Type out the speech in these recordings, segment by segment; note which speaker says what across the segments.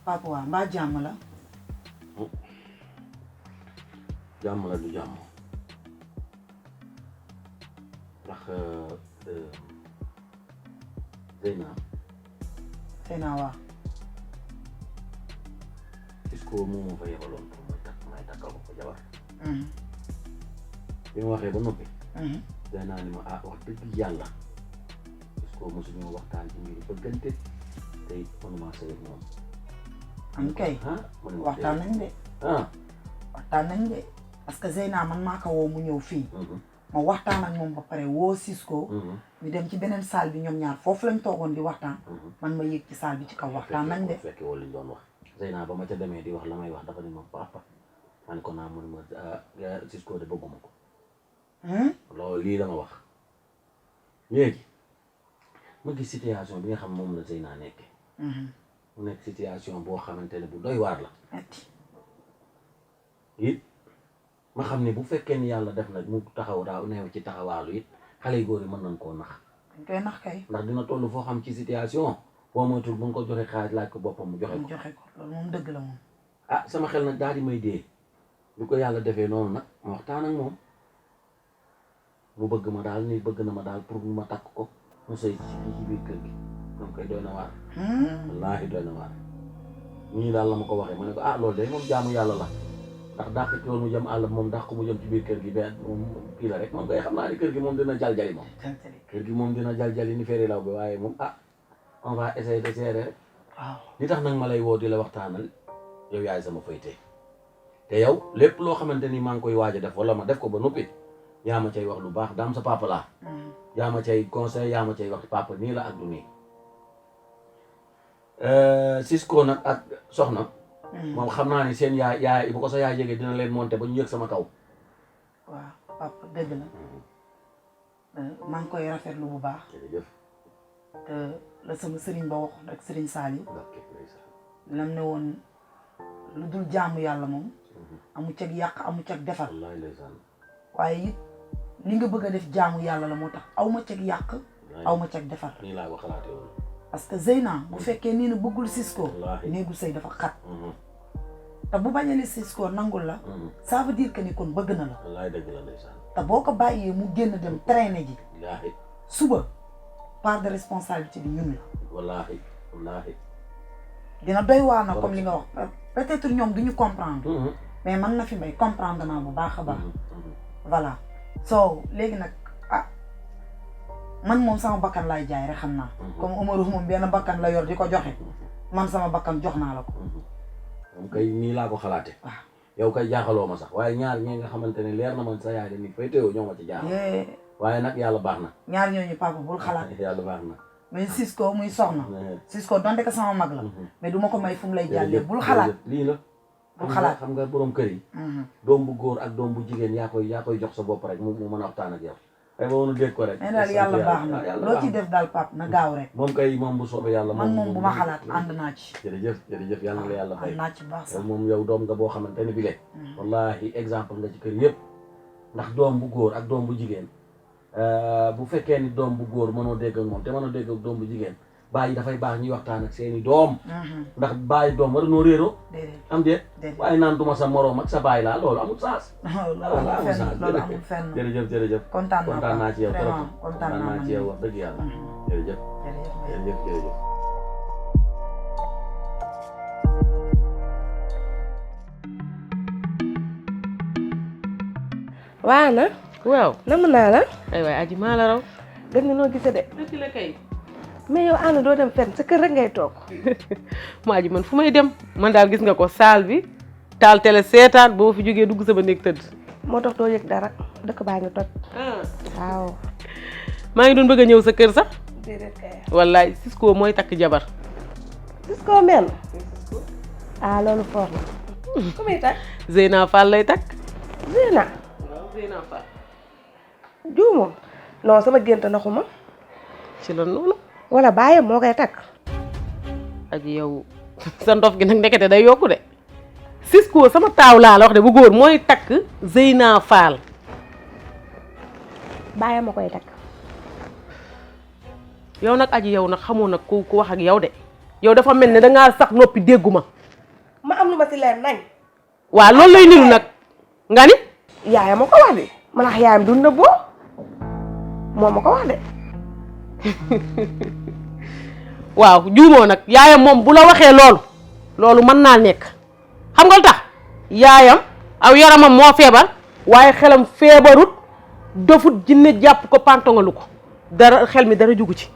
Speaker 1: papa waa mbaa jàmm la.
Speaker 2: jàmm la du jàmm ndax
Speaker 1: Zeyna waa.
Speaker 2: Cisco moom moo fa yebaloon pour may takkal ko jabar. bi ma waxee ba noppi. Zeyna ni ma wax dëgg yàlla Cisco mosuñoo waxtaan ci mbiri bëggante te it mënuma sëy ak moom.
Speaker 1: am kay waxtaan nañ de. waxtaan nañ de parce que Zeyna man maa ko woo mu ñëw fii. ma waxtaan ak moom ba pare woo Cisco. ñu dem ci beneen salle bi ñoom ñaar foofu lañ toogoon di waxtaan. man ma yéeg ci salle bi ci kaw waxtaan nañ de.
Speaker 2: fekke wala liñ doon wax. Zeyna ba ma ca demee di wax la may wax dafa ni ma papa man ko naa mun ma Cisco de bëgguma ko. loolu lii dama wax léegi ma gis situation bi nga xam moom la Zeyna nekke mu nekk situation boo xamante ne bu doy waar la. it ma xam ne bu fekkee ni yàlla def nag mu taxaw daaw neew ci taxawaalu it xale yu góor yi mën nañ koo nax.
Speaker 1: dañ koy nax kay.
Speaker 2: ndax dina toll foo xam ci situation boo moytul bu nga ko joxe xaalis laaj ko boppam mu joxe ko.
Speaker 1: loolu moom dëgg la moom.
Speaker 2: sama xel nag daal di may dee bu ko yàlla defee noonu nag ma waxtaan ak moom mu bëgg ma daal ni bëgg na ma daal pour ma takk ko mu sëy ci biir kër gi donc koy doy na waar. wallaahi doy na waar ñii daal la ma ko waxee ma ne ko loolu day moom jaamu yàlla la ndax dàq ci woon mu jëm àll moom dàq mu jëm ci biir kër gi ba moom kii la rek moom koy xam naa ni kër gi moom dina jaljali moom. kër gi moom dina jaljali ni féeri law bi waaye moom on va essayer de gérer rek.
Speaker 1: waaw
Speaker 2: li tax nag ma lay woo di la waxtaanal yow yaay sama fayte te yow lépp loo xamante ni maa ngi koy waaj a def wala ma def ko ba noppi yaa ma cay wax lu baax daam sa papa laa. yaa ma cay conseil yaa ma cay wax papa nii la ak du nii. Cisco nag ak soxna. moom xam naa ni seen yaay bu ko sa yaay jege dina leen monter ba ñu yëg sama kaw.
Speaker 1: waaw papa dëgg la maa ngi koy rafetlu bu baax.
Speaker 2: jërëjëf.
Speaker 1: te la sama sëriñ ba waxoon rek sëriñ Saliou. lam ne woon lu dul jaamu yàlla moom. amu cag yàq amu cag defar. waaye it li nga bëgg a def jaamu yàlla la moo tax aw ma cag yàq. aw ma cag defar.
Speaker 2: nii laa ko xalaatee woon.
Speaker 1: parce que Zeyna bu fekkee nii na bëggul Cisco. néegu sëy dafa xat. te bu bañalee Cisco nangul la. ça veut dire que ni kon bëgg na la.
Speaker 2: wallaay dëgg la ndeysaan.
Speaker 1: te boo ko bàyyee mu génn dem traîner ji.
Speaker 2: wallaahi.
Speaker 1: suba part de responsabilité bi ñun la.
Speaker 2: wallaahi wallaahi.
Speaker 1: dina doy waar na comme li nga wax peut-être ñoom duñu comprendre. mais man na fi may comprendre naa bu baax a baax. voilà so léegi nag man moom sama bakkan laay jaay rek xam naa. comme Umaru moom benn bakkan la yor di ko joxe man sama bakkan jox naa la ko.
Speaker 2: moom kay nii laa ko xalaate
Speaker 1: waaw
Speaker 2: yow kay jaaxaloo ma sax waaye ñaar ñi nga xamante ne leer na man sa yaay dañuy fay teewoo ñoo ma ci jaaxal. waaye nag yàlla baax na.
Speaker 1: ñaar ñooñu papa bul xalaat.
Speaker 2: yàlla baax na.
Speaker 1: mais Cisco muy soxna. Cisco donte ko sama mag la. mais du ma ko may fu mu lay jàllee bul xalaat.
Speaker 2: lii la.
Speaker 1: bul xalaat
Speaker 2: xam nga borom kër yi. doom bu góor ak doom bu jigéen yaa koy jox sa bopp rek mu mën a waxtaan ak yow. ay ba woon dégg ko rek.
Speaker 1: mais daal yàlla baax na loo ci def daal pap na gaaw rek.
Speaker 2: moom kay moom bu soobee yàlla.
Speaker 1: man moom bu ma xalaat ànd naa ci.
Speaker 2: jërëjëf yàlla na la yàlla fay.
Speaker 1: ànd naa ci baax sax
Speaker 2: moom yow doom nga boo xamante ne bi le wallahi exemple nga ci kër yëpp ndax doom bu góor ak doom bu jigéen bu fekkee ni doom bu góor mënoo dégg ak moom te mënoo dégg ak doom bu jigéen bàyyi dafay baax ñuy waxtaan ak seeni doom. ndax bàyyi doom war noo réeroo. am déet waaye naan duma sa moroom ak sa bàyyi laa loolu amul saas.
Speaker 1: loolu amul fenn
Speaker 2: jërëjëf.
Speaker 1: kontaan
Speaker 2: naa ci yow trop
Speaker 1: kontaan
Speaker 2: naa ci yow wax dëgg yàlla. jërëjëf.
Speaker 3: waa na.
Speaker 4: waaw
Speaker 3: nam naa la.
Speaker 4: ay waay aji maa la raw.
Speaker 3: gën nga noo gisee de.
Speaker 4: dëgg la kay.
Speaker 3: mais yow ànd doo dem fenn sa kër rek ngay toog.
Speaker 4: mu aji man fu may dem man daal gis nga ko saal bi taal télé seetaan boo fi jógee dugg sama néeg tëdd.
Speaker 3: moo tax doo yëg dara dëkk baa ngi toj. waaw.
Speaker 4: maa ngi doon bëgg a ñëw sa kër sax.
Speaker 3: déedéet kay.
Speaker 4: wallaay Cisco mooy takk jabar.
Speaker 3: Cisco mel. loolu foor na. ku muy takk.
Speaker 4: Zeyna Fall lay takk.
Speaker 3: Zeyna.
Speaker 4: waaw Zeyna Fall.
Speaker 3: juumoo. non sama gént naxuma.
Speaker 4: ci la noonu.
Speaker 3: wala bàyyam moo koy takk.
Speaker 4: aji yow sa ndof gi nag ndekete day yokku de. Cisco sama taaw laa la wax de bu góor mooy takk Zeyna Fall.
Speaker 3: bàyyam ma koy takk.
Speaker 4: yow nag aji yow nag xamoo nag ku wax ak yow de yow dafa mel ne dangaa sax noppi dégguma
Speaker 3: si leen nañ.
Speaker 4: waaw loolu lay niru nag nga ni.
Speaker 3: yaayam ma ko wax de man ak yaayam du nëbboo moo ma ko wax de.
Speaker 4: waaw juumoo nag yaayam moom bu la waxee loolu mën naa nekk xam nga lu tax yaayam aw yaramam moo feebar waaye xelam feebarut dofut jinne jàpp ko pantongalu ko dara xel mi dara jugu ci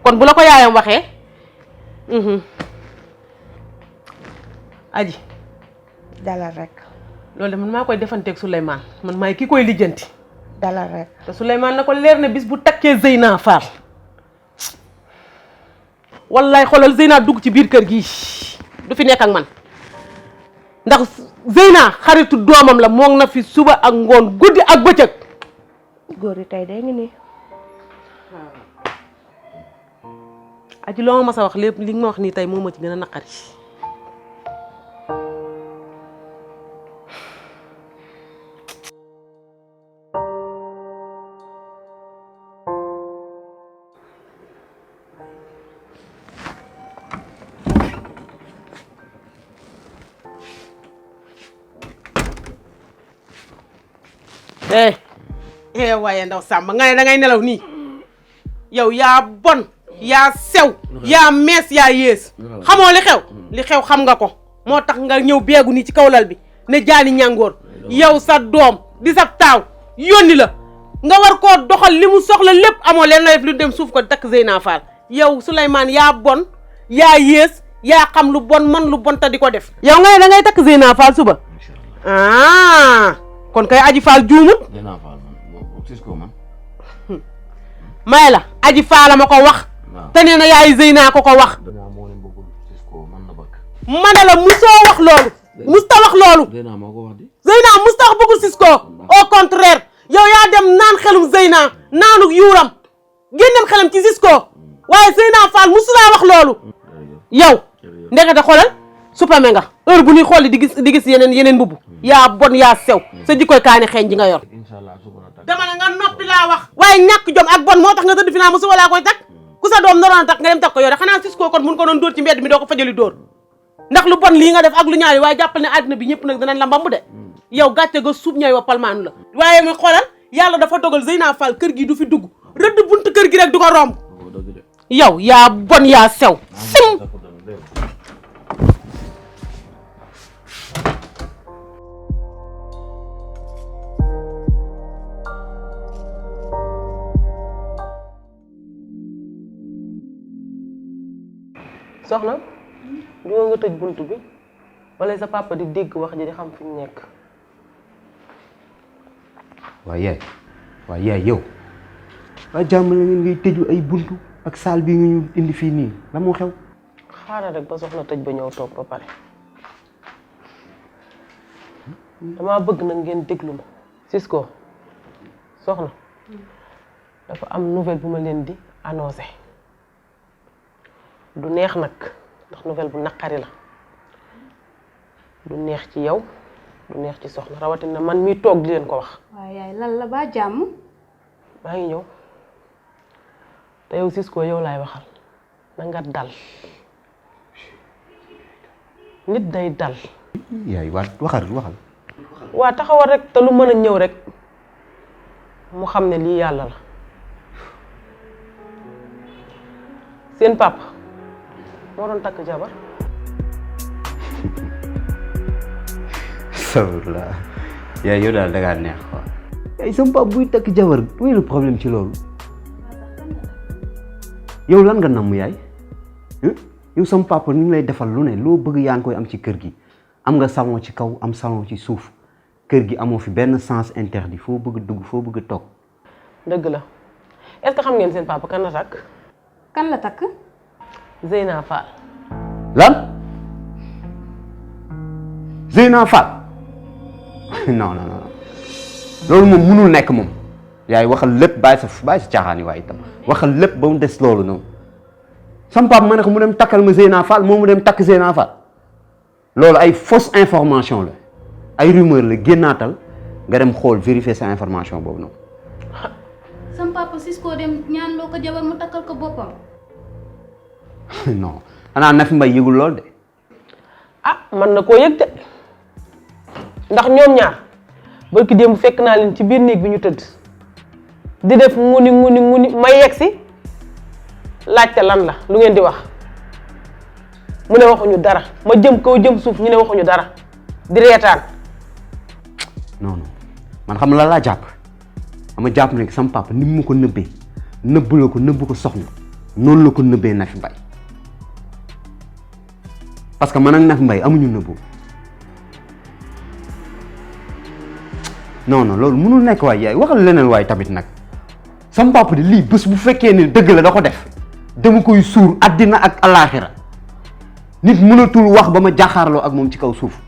Speaker 4: kon bu la ko yaayam waxee aji
Speaker 3: dalal rek.
Speaker 4: loolu de man maa koy defanteeg Souleymane man maay ki koy lijjanti
Speaker 3: dalal rek.
Speaker 4: te Souleymane na ko leer ne bis bu takkee Zeyna Fall wallaay xoolal Zeyna dugg ci biir kër gi du fi nekk ak man ndax Zeyna xaritu doomam la moo na fi suba ak ngoon guddi ak bëccëg.
Speaker 3: góor yi tey de ngi nii.
Speaker 4: aji loo ma sa wax lépp li nga ma wax nii tey moo ma ci gën a naqari. waaye ndaw Samba nga ne da ngay nelaw nii yow yaa bon yaa sew yaa mees yaa yées xamoo li xew xam nga ko moo tax nga ñëw beegu nii ci kaw lal bi ne jaani ñàngoor yow sa doom di sa taaw yónni la nga war koo doxal li mu soxla lépp amoo leen la def lu dem suuf ko takk Zeyna Fall yow Souleymane yaa bon yaa yées yaa xam lu bon man lu bon ta di ko def yow nga ne da ngay takk Zeyna Fall suba kon kay Aji Fall juumut may la Aji Fall ma ko wax te nee na yaay Zeyna ko wax ma ne la musoo wax loolu musta wax loolu Zeyna musta wax bëggul Cisco au contraire yow yaa dem naan xelum Zeyna naanuk yuuram génneel xelam ci Cisco waaye Zeyna Fall musulaa wax loolu yow ndekete xoolal supame nga heure bu ñuy xooli di gis yeneen mbubb yaa bon yaa sew sa jikkoy kaani xeeñ ji nga yor dama ne nga noppi laa wax waaye ñàkk jom ak bon moo tax nga tëdd fi naa musu walaa koy takk ku sa doom naroon a takk nga dem takk ko yore xanaa Cisco kon mun ko doon dóor ci mbedd mi doo ko fajali dóor ndax lu bon lii nga def ak lu ñaaw yi waaye jàppal ne àddina bi ñëpp nag danañ la mbambu de yow gàcce ga suub ñooy wa palmaanu la waaye mu xoolal yàlla dafa dogal Zeyna Fall kër gi du fi dugg rëdd buntu kër gi rek du ko romb yow yaa bon yaa sew sim soxna du nga tëj buntu bi wala sa papa di dégg wax ji di xam fi mu nekk.
Speaker 5: waaye yaay yow waa jàmm la ngeen ngay tëju ay buntu ak saal bi nga ñu indi fii nii la moo xew.
Speaker 4: xaaral rek ba soxna tëj ba ñëw toog ba pare damaa bëgg nag ngeen déglu ma. Cisco soxna dafa am nouvelle bu ma leen di annoncé du neex nag ndax nouvelle bu naqari la du neex ci yow du neex ci soxna rawatina man mi toog di leen ko wax.
Speaker 6: waaw yaay lan la ba jàmm.
Speaker 4: maa ngi ñëw te yow Cisco yow laay waxal na nga dal nit day dal.
Speaker 5: yaay waxal.
Speaker 4: waa taxawal rek te lu mën a ñëw rek mu xam ne lii yàlla la seen papa moo doon takk jabar.
Speaker 5: sabula yaay yow daal dangaa neex quoi. yaay sama papa buy takk jabar mooy le problème ci loolu yow lan nga namm yaay yow sama papa ni ngi lay defal lu ne loo bëgg yaa ngi koy am ci kër gi am nga salon ci kaw am salon ci suuf kër gi amoo fi benn sens interdit foo bëgg dugg foo bëgg toog.
Speaker 4: dëgg la est-ce que xam ngeen seen papa kan la takk.
Speaker 6: kan la takk.
Speaker 4: Zeyna Fall.
Speaker 5: lan Zeyna Fall non loolu moom mënul nekk moom yaay waxal lépp bàyyi sa caaxaan yi waaye itam waxal lépp ba mu des loolu noonu sama papa ma ne ko mu dem takkal ma Zeyna Fall moom mu dem takk Zeyna Fall loolu ay fausse information la ay rumeur la génnaatal nga dem xool vérifier sa information boobu noonu.
Speaker 6: sam papa Cisco dem ñaan loo ko jabar mu takkal ko boppam.
Speaker 5: non xanaa Nafi Mbaye yëgul lool de.
Speaker 4: ah man na koo yëg de ndax ñoom ñaar barki démb fekk naa leen ci biir néeg bi ñu tëdd di def nguni may yegg si laajte lan la lu ngeen di wax mu ne waxuñu dara ma jëm kaw jëm suuf ñu ne waxuñu dara di reetaan.
Speaker 5: non man xam la laa jàpp dama jàpp ne sama papa ni mu ko nëbbee nëbb ko soxna noonu la ko nëbbee Nafi Mbaye parce que man ak Nafi Mbaye amuñu nëbbu non loolu mënul nekk waay yaay waxal leneen waay tamit nag sama papa di lii bés bu fekkee ne dëgg la da ko def dama koy suur àddina ak alaaxira nit mënatul wax ba ma jaaxaarloo ak moom ci kaw suuf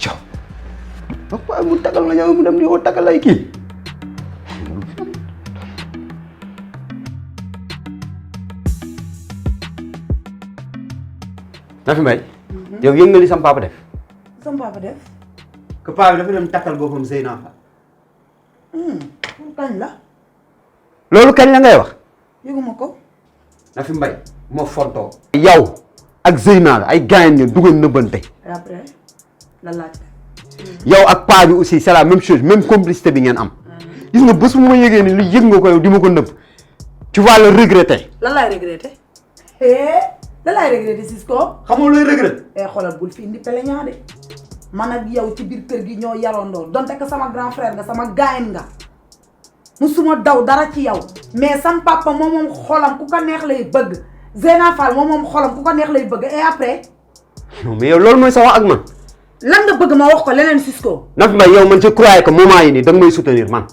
Speaker 5: caw wax waaye mu tagal nga ñëw mu dem di woo tagal ay kii Nafi Mbaye yow yëg nga li sama papa def
Speaker 1: sama papa def
Speaker 5: que paa bi dafa dem takkal boppam Zeyna Fall
Speaker 1: kañ la
Speaker 5: loolu kañ la ngay wax
Speaker 1: yëguma ko
Speaker 5: Nafi Mbaye moo fontoo yow ak Zeyna la ay gaañ ngeen dugal nëbbante
Speaker 1: et après la laaj
Speaker 5: yow ak paa bi aussi c'est la même chose même complicité bi ngeen am gis nga bés bu ma yëgee ni lu yëg nga ko yow di ma ko nëbb tu vas le regretter
Speaker 1: lan laay regretter lan laay regretter Cisco
Speaker 5: xamoo looy regretter
Speaker 1: xoolal bul fi indi peleñaa de man ak yow ci biir kër gi ñoo yaroondoo donte que sama grand frère nga sama gaayen nga musuma daw dara ci yow mais sam papa moom xolam ku ko neex lay bëgg Zeyna Fall moom xolam ku ko neex lay bëgg et après
Speaker 5: non mais yow loolu mooy sa wax ak man
Speaker 1: lan nga bëgg ma wax ko leneen Cisco
Speaker 5: Nafi Mbaye yow man je croyais que moment yi nii da nga may soutenir man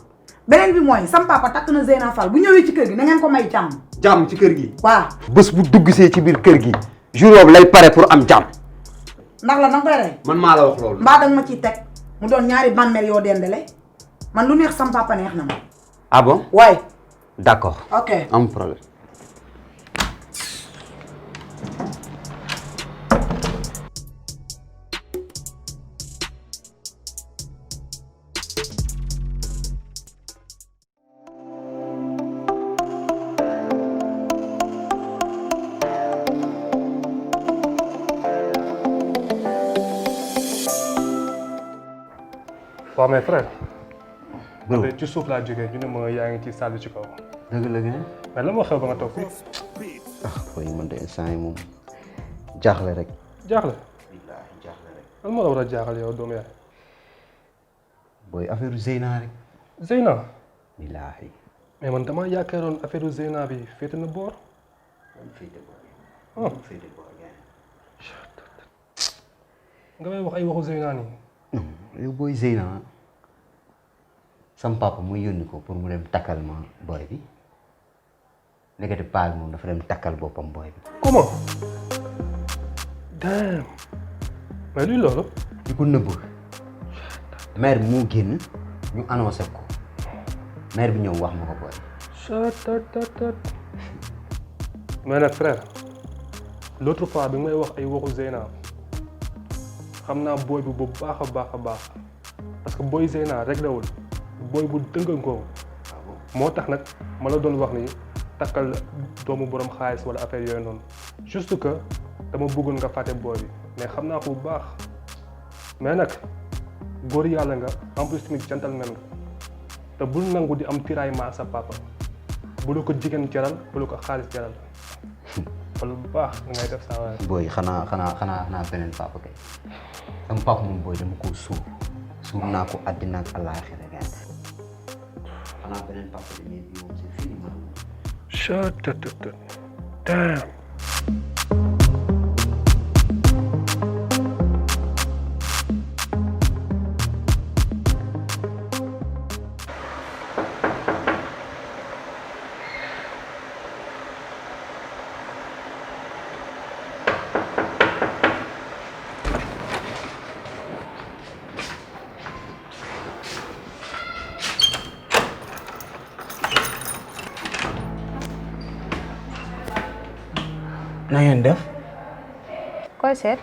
Speaker 1: beneen bi mooy sam papa takk na Zeyna Fall bu ñëwee ci kër gi na ngeen ko may jàmm
Speaker 5: jàmm ci kër gi
Speaker 1: waaw
Speaker 5: bés bu dugg see ci biir kër gi jour boobu lay pare pour am jàmm
Speaker 1: ndax la danga koy rey
Speaker 5: man maa la wax loolu
Speaker 1: mbaa danga ma ciy teg mu doon ñaari bàmmeel yoo dendale man lu neex sam papa neex na ma
Speaker 5: ah bon
Speaker 1: waaye
Speaker 5: d'accord
Speaker 1: ok
Speaker 5: am problème
Speaker 7: waaw mais frère.
Speaker 5: bro
Speaker 7: ci suuf laa jógee ñu ne ma yaa ngi ci salle bi ci kaw.
Speaker 5: dëgg la gën
Speaker 7: mais lan moo xew ba nga toog fii.
Speaker 5: booy man de instant yi moom jaaxle rek
Speaker 7: jaaxle.
Speaker 5: billaahi jaaxle rek
Speaker 7: lan moo la war a jaaxal yow doomu yaay.
Speaker 5: booy affaire Zeyna rek
Speaker 7: Zeyna.
Speaker 5: billaahi
Speaker 7: mais man damaa yaakaaroon affaire Zeyna bi féete na boor. ah nga may wax ay waxu Zeyna nii.
Speaker 5: yow booy Zeyna sam papa muy yónni ko pour mu dem takkal ma booy bi nekkati paa bi moom dafa dem takkal boppam booy bi
Speaker 7: comment. damn mais luy loolu.
Speaker 5: di ko nëbb maire bi moo génn ñu annoncé ko maire bi ñëw wax ma ko booy
Speaker 7: mais nag frère l'autre fois bi may wax ay waxu Zeyna xam naa booy bi bu baax a baax parce que booy Zeyna réglé wul booy bu dëngangoo moo tax nag ma la doon wax ni takkal doomu borom xaalis wala affaire yooyu noonu juste que dama bëggoon nga fàtte booy bi mais xam naa ko bu baax mais nag góor yàlla nga en plus tamit gentleman nga te bul nangu di am tiraillement sa papa bu la ko jigéen jaral bu la ko xaalis jaral wala bu baax da ngay def saa waay.
Speaker 5: booy xanaa beneen papa kay sama papa moom booy dama koo suur naa ko àddina ak àllaaxira gars xanaa beneen papa bi mais bii moom c'est fini ma
Speaker 7: damn.
Speaker 8: na ngeen def
Speaker 6: koy seet.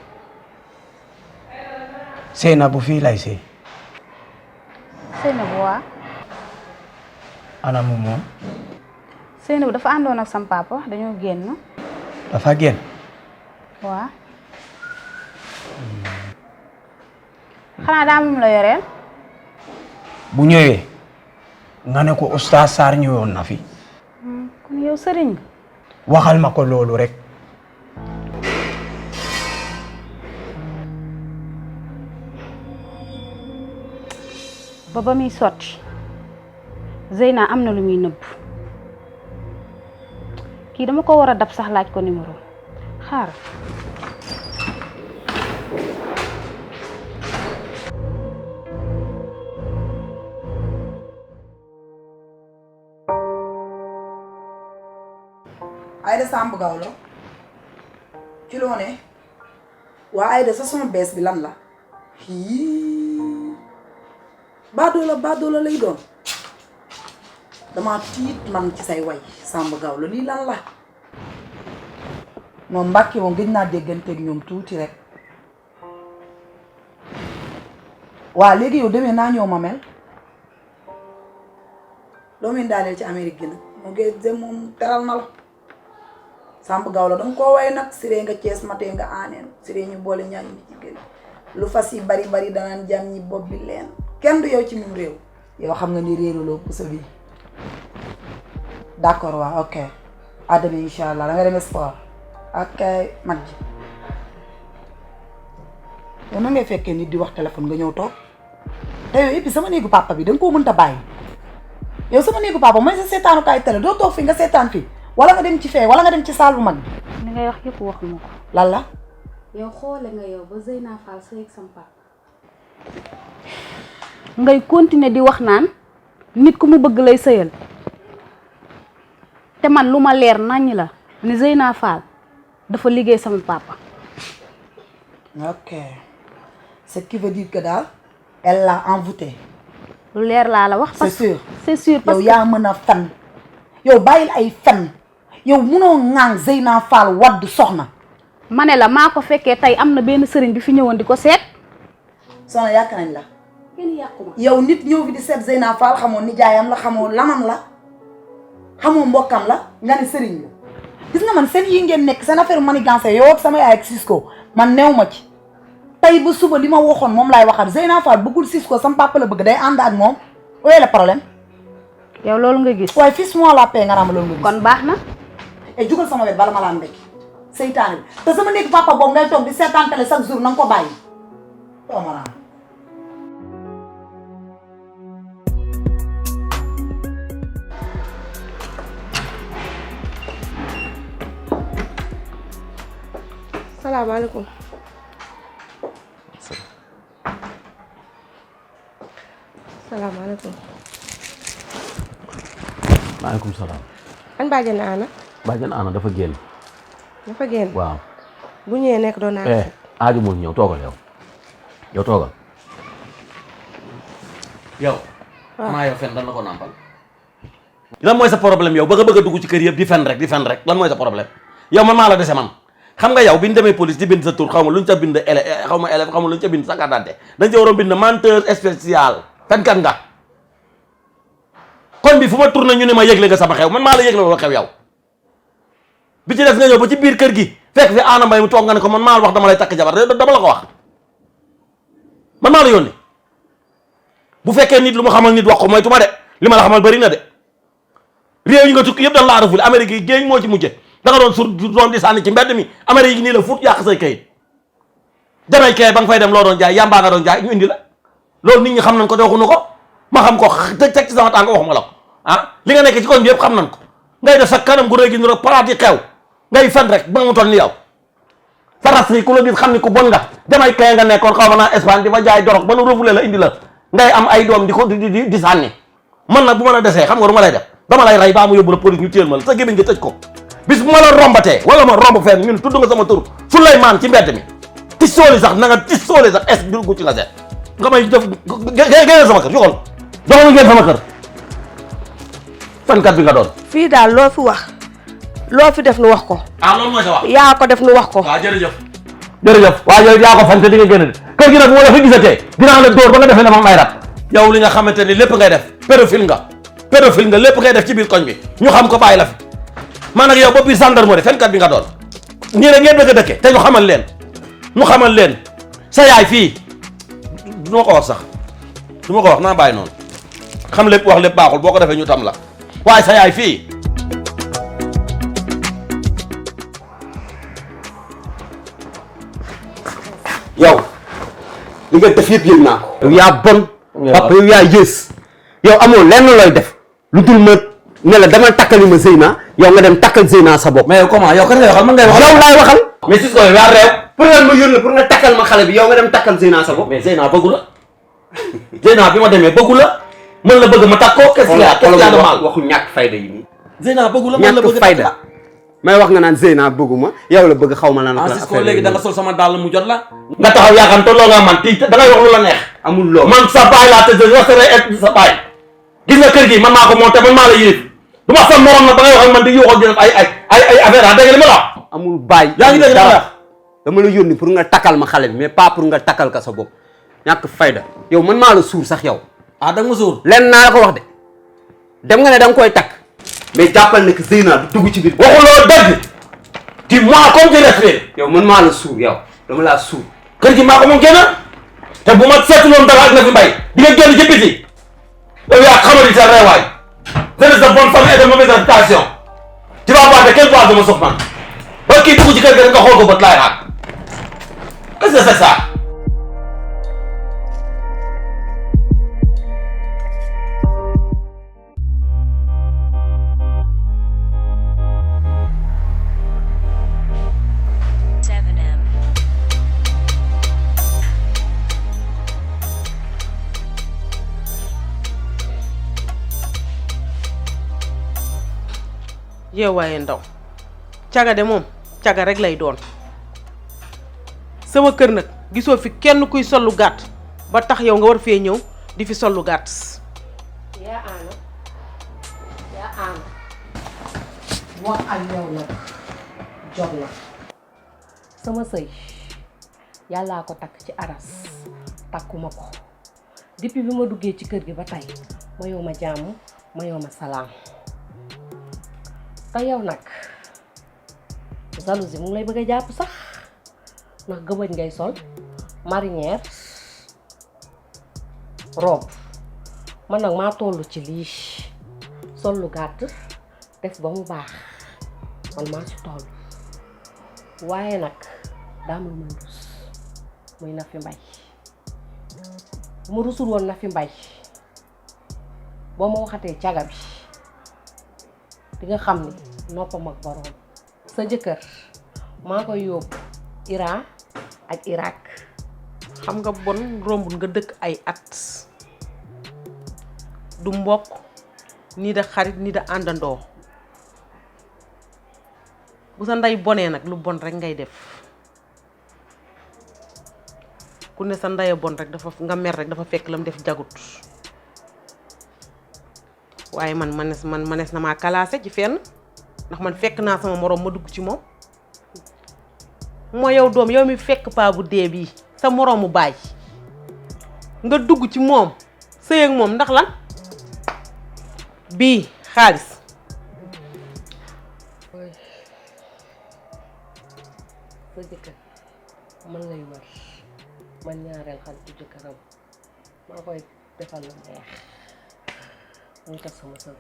Speaker 8: Zeyna bu fii lay sëy
Speaker 6: Seynabou waa.
Speaker 8: ana mu moom
Speaker 6: Seynabou dafa àndoon ak sam papa dañoo génn.
Speaker 8: dafa génn
Speaker 6: waa. xanaa daa moom la yoreel.
Speaker 8: bu ñëwee nga ne ko Oustaz Sarr ñëwoon na fi.
Speaker 6: kon yow sëriñ nga.
Speaker 8: waxal ma ko loolu rek.
Speaker 6: ba muy sotti Zeyna am na lu muy nëbb kii dama ko war a dab sax laaj ko numéro xaar.
Speaker 1: Aïda Samb Gawlo ci loo ne waa Aïda sa son bees bi lan la baadoola lay doon dama tiit man ci say way Samb Gawlo lii lan la moom Mbàkke moom gëj naa dégganteeg ñoom tuuti rek waa léegi yow demee naa ñëw ma mel loo meen daaneel ci Amérique gi nag moo ngi moom teral na la Samb Gawlo danga koo way nag siree nga Cees matee nga aaneen siree ñu boole ñaan ñi ci gën lu fas yi bari bari danaan jam ñi bopp bi leen kenn du yow ci mim réew yow xam nga ni réeruloo pour sa vie d'accord waaw ok à demain incha allah da nga dem sport ak mag ji yow na ngay fekkee nit di wax téléphone nga ñëw toog te yow et puis sama néegu papa bi da nga koo mënta bàyyi yow sama néegu papa mooy sa seetaanukaay télé doo toog fi nga seetaan fi wala nga dem ci fee wala nga dem ci saal bu mag bi.
Speaker 6: li ngay wax yëpp waxuma ko.
Speaker 1: lan la.
Speaker 6: yow xoole nga yow ba Zeyna Fall sëy ak sam papa ngay continuer di wax naan nit ku mu bëgg lay sëyal te man lu ma leer naññ la ni Zeyna Fall dafa liggéey sama papa.
Speaker 1: ok ce qui veut dire que daal elle l'a envoûté.
Speaker 6: lu leer laa la wax.
Speaker 1: c'est sûr
Speaker 6: c'est sûr parce
Speaker 1: yow
Speaker 6: que
Speaker 1: yaa mën a fen yow bàyyil ay fen yow munoo ŋaan Zeyna Fall wadd soxna.
Speaker 6: ma ne la maa ko fekkee tey am na benn sëriñ bi fi ñëwoon di ko seet.
Speaker 1: soxna yàq nañ la.
Speaker 6: kenn yàquma.
Speaker 1: yow nit ñëw fi di seet Zeyna Fall xamoo nijaayam la xamoo lamam la xamoo mbokkam la nga ne sëriñ la gis nga man seen yi ngeen nekk seen affaire manigance yow ak sama yaay ak Cisco man new ma ci tey ba suba li ma waxoon moom laay waxaat Zeyna Fall bëggul Cisco sama papa la bëgg day ànd ak moom où est le problème.
Speaker 6: yow loolu nga gis.
Speaker 1: waaye fii moi la paix nga naan ma loolu nga gis.
Speaker 6: kon baax na.
Speaker 1: et jugal sama wet bala ma laa mbéy seytaane bi te sama néeg papa boobu ngay toog di seetaan télé chaque jour na nga ko bàyyi doo ma naan.
Speaker 3: salaamaaleykum. salaamaaleykum.
Speaker 2: maaleykum salaam.
Speaker 3: an bàjjen Ana.
Speaker 2: bàjjen Ana dafa génn.
Speaker 3: dafa génn.
Speaker 2: waaw.
Speaker 3: bu ñëwee nekk doon naa.
Speaker 2: aaju mul ñëw toogal yow toogal. yow.
Speaker 3: waaw
Speaker 2: maa yow fen dan la ko nàmpal. lan mooy sa problème yow ba nga bëgg a dugg ci kër yëpp di fen rek lan mooy sa problème yow man maa la dese man xam nga yow bi ñu demee police di bind sa tur xaw ma lu ñu ca bind élève xaw ma lu ñu ca bind sa carte d'identité dañ ca waroon bind menteur spécial fenkat nga kon bi fu ma tourné ñu ne ma yëgle nga sama xew man maa la yëgle wala xew yow bi ci des nga ñëw ba ci biir kër gi fekk fi Ana Mbaye mu toog nga ne ko man maa la wax dama lay takk jabar dama la ko wax man maa la yónni bu fekkee nit lu ma xamal nit wax ko moytu ma de li ma la xamal bari na de réew yi nga tukki yëpp dañ laa raful Amérique yi géej moo ci mujje da nga doon sur doom di sànni ci mbedd mi Amérique yi nii la fut yàq say kayit jamay kay ba nga fay dem loo doon jaay yàmbaa nga doon jaay ñu indi la loolu nit ñi xam nañ ko doxuñu ko ma xam ko teg ci sama tànk waxuma la ko ah li nga nekk ci koñ bi yëpp xam nañ ko ngay def sa kanam gu rëy gi ni rek palaat yi xew ngay fen rek ba mu toll ni yow sa ras yi ku la gis xam ni ku bon nga jamay kay nga nekkoon xaw ma naa Espagne di fa jaay dorog ba nu refule la indi la ngay am ay doom di ko di sànni man nag bu ma la desee xam nga du ma lay def dama lay rey baa mu yóbbu la police ñu téel ma la sa gémmiñ nga tëj ko bis bu ma la rombatee wala ma romb fenn ñun tudd nga sama tur Souleymane ci mbedd mi tis sooli sax na nga tis sooli sax est dugg ci nga seet nga may def génneel sama kër joxol joxol ngeen sama kër fenkat bi nga doon
Speaker 3: fii daal loo fi wax loo fi def nu wax ko.
Speaker 2: ah loolu mooy sa wax
Speaker 3: yaa ko def nu wax ko.
Speaker 2: waaw jërëjëf waaw yooyu yaa ko fan te di nga génn de kër gi nag moo la fi gisatee dinaa la dóor ba nga defee ne moom ay rab yow li nga xamante ni lépp ngay def pédophile nga lépp ngay def ci biir koñ bi ñu xam ko bàyyi la fi man ak yow ba biir gendarmerie fenkat bi nga doon nii rek ngeen bëgg a dëkke te ñu xamal leen sa yaay fii du ma ko wax sax du ma ko wax naa bàyyi noonu xam lépp wax lépp baaxul boo ko defee ñu tam la waaye sa yaay fii.
Speaker 5: yow li nga def yëpp yëg naa ko. yow yaa bon. papa yow yaa yées. yow amoo lenn looy def lu dul ma ne la dama takkali ma Zeyna yow nga dem takkal Zeyna sa bopp.
Speaker 2: mais yow comment yow kan ngay waxal man ngay waxal.
Speaker 5: yow laay waxal.
Speaker 2: mais Cisco yow yaa réew.
Speaker 5: pour nga ma yónni pour nga takkal ma xale bi yow nga dem takkal Zeyna sa bopp.
Speaker 2: mais Zeyna bëggu la Zeyna bi ma demee bëggu la mën la bëgg ma takk ko. qu'est-ce qu'il y a de mal
Speaker 5: waxu ñàkk fayda yi nii.
Speaker 2: Zeyna bëggu la mën la bëgg
Speaker 5: ñàkk fayda may wax nga naan Zeyna bëgguma yow la bëgg xaw ma lan.
Speaker 2: Cisco léegi da nga sol sama dàll mu jot la. nga taxaw yaakaar tolloo nga man tii da ngay wax lu la neex.
Speaker 5: amul loolu
Speaker 2: man sa baay laa te je resterai être sa baay. gis nga kër gi man maa ko monté man maa la yilif du ma sa morom nag ba ngay wax ak man di yuuxal di def ay affaire ah dégg nga li ma la wax.
Speaker 5: amul baay.
Speaker 2: yaa ngi dégg li ma la wax.
Speaker 5: dama la yónni pour nga takkal ma xale bi mais pas pour nga takkal ka sa bopp ñàkk fayda yow man maa la suur sax yow.
Speaker 2: ah da nga ma suur.
Speaker 5: lenn naa la ko wax de dem nga ne da nga koy takk mais jàppal ne que Zeyna du dugg ci biir.
Speaker 2: waxuloo dëgg. dis-moi comme tu respires.
Speaker 5: yow man maa la suur yow dama laa suur.
Speaker 2: kër gi maa ko moom kenn te bu ma seetloon dara ak na fi mbay di nga génn ci biti yow yaa xamali sa reewaay jeunesse de bonne famille et de mauvaise réputation tu vas voir de quel poids dama sof man ba kii dugg ci kër gi rek nga xool ko bët laay xaar qu'est-ce que c'est ça.
Speaker 4: yow waaye ndaw caga de moom caga rek lay doon sama kër nag gisoo fi kenn kuy sollu gàtt ba tax yow nga war fee ñëw di fi sollu gàtt.
Speaker 3: yaa aana wax ak yow nag jot na sama sëy yàllaa ko takk ci aras takkuma ko depuis bi ma duggee ci kër gi ba tey mayoo ma jàmm mayoo ma salaam te yow nag jalousie mu ngi lay bëgg a jàpp sax ndax gëbëj ngay sol marinière robe man nag maa toll ci lii sol lu gàtt def ba mu baax man maa ci toll waaye nag daam lu ma rus muy Nafi Mbaye bu ma rusul woon Nafi Mbaye boo ma waxatee caga bi di nga xam ni noppam ak boroom sa jëkkër maa koy yóbbu Iran ak Irak.
Speaker 4: xam nga bon rombul nga dëkk ay at du mbokk nii da xarit nii da àndandoo bu sa ndey bonee nag lu bon rek ngay def ku ne sa ndey bon rek dafa nga mer rek dafa fekk lam def jagut waaye man manes na maa kalaase ci fenn ndax man fekk naa sama moroom ma dugg ci moom moo yow doom yow mi fekk paa bu dee bii sa moroomu baay nga dugg ci moom sëy ak moom ndax lan bii xaalis
Speaker 3: sa jëkkër man lay wër man ñaareel xaritu jëkkëram maa koy defal lu neex muy tas sama sëy